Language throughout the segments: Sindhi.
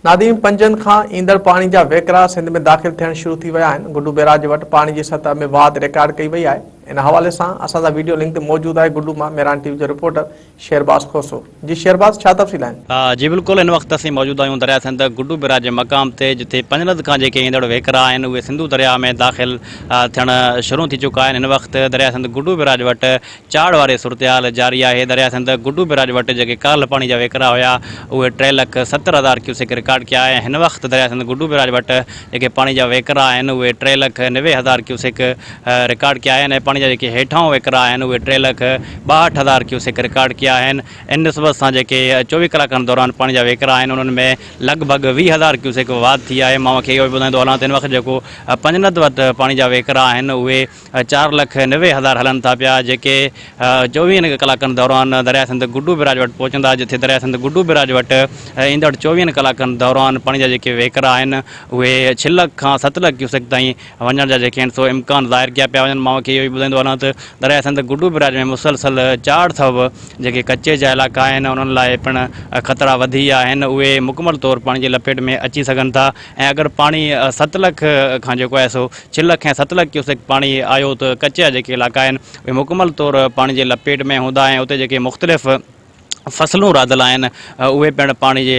ناديم پنجن کان ايندڙ پاڻي جا وهڪرا سنڌ ۾ داخل ٿيڻ شروع ٿي ويا آهن، گڊو بئراج وٽ پاڻي جي سطح ۾ واڌ رڪارڊ ڪئي وئي آهي، ان حوالي سان اسان سان ويڊيو لنڪ تي موجود آهي گڊو مان ميران ٽي وي جو رپورٽر شيرباز کوسو جي شيرباز ڇا تفصيل آهن؟ جي بلڪل هن وقت اسين موجود آهيون درياء سنڌ گڊو بئراج جي مقام تي جتي پنجند کان جيڪي ايندڙ وهڪرا آهن اهي سنڌو درياء ۾ داخل ٿيڻ شروع ٿي چڪا آهن هن وقت درياء سنڌ گڊو بئراج وٽ چاڙهه واري صورتحال جاري آهي، درياء سنڌ گڊو بئراج وٽ جيڪي ڪالهه پاڻي جا وهڪرا هيا اهي 3,70,000 ڪيوسڪ رڪارڊ ڪيا ۽ هن وقت درياء سنڌ گڊو بئراج وٽ جيڪي پاڻي جا وهڪرا آهن اهي 3,90,000 ڪيوسڪ رڪارڊ ڪيا آهن ۽ پاڻي جا جيڪي هيٺائون وهڪرا آهن اهي 3,62,000 ڪيوسڪ رڪارڊ ڪيا آهن ان نسبت سان جيڪي 24 ڪلاڪن دوران پاڻي جا وهڪرا آهن انهن ۾ لڳ ڀڳ 20,000 ڪيوسڪ واڌ ٿي آهي مان اوهان کي اهو به ٻڌائيندو هلان ته هن وقت جيڪو پنجند وٽ پاڻي جا وهڪرا آهن اهي 4,90,000 هلن ٿا پيا جيڪي چوويهن ڪلاڪن دوران درياء سنڌ گڊو بئراج وٽ پهچندا جتي درياء سنڌ گڊو بئراج وٽ ايندڙ چوويهن ڪلاڪن دوران پاڻي جا جيڪي وهڪرا آهن اهي ڇهه لک کان ست لک ڪيوسڪ تائين وڃڻ جا جيڪي آهن سو امڪان ظاهر ڪيا پيا وڃن مان اوهان کي اهو ئي ٻڌائيندو هلان ته درياء سنڌ گڊو بئراج ۾ مسلسل چاڙهه سبب جيڪي ڪچي جا علائقا آهن انهن لاء پڻ خطرا وڌي ويا آهن اهي مڪمل طور پاڻي جي لپيٽ ۾ اچي سگهن ٿا ۽ اگر پاڻي ست لک کان جيڪو آهي سو ڇهه لک ۽ ست لک ڪيوسڪ پاڻي آيو ته ڪچي جا جيڪي علائقا آهن اهي مڪمل طور پاڻي جي لپيٽ ۾ هوندا ۽ اتي جيڪي مختلف فصلون راڌل آهن اهي پڻ پاڻي جي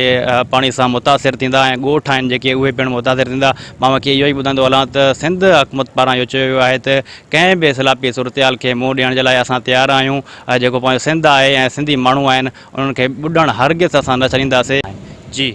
پاڻي سان متاثر ٿيندا ۽ ڳوٺ آهن جيڪي اهي پڻ متاثر ٿيندا مان اوهان کي اهو ئي ٻڌائيندو هلان ته سنڌ حڪومت پاران اهو چيو ويو آهي ته ڪنهن به سيلابي صورتحال کي منهن ڏيڻ جي لاء اسان تيار آهيون جيڪو پنهنجو سنڌ آهي ۽ سنڌي ماڻهو آهن انهن کي ٻڏڻ هرگز اسان نه ڇڏينداسين جي.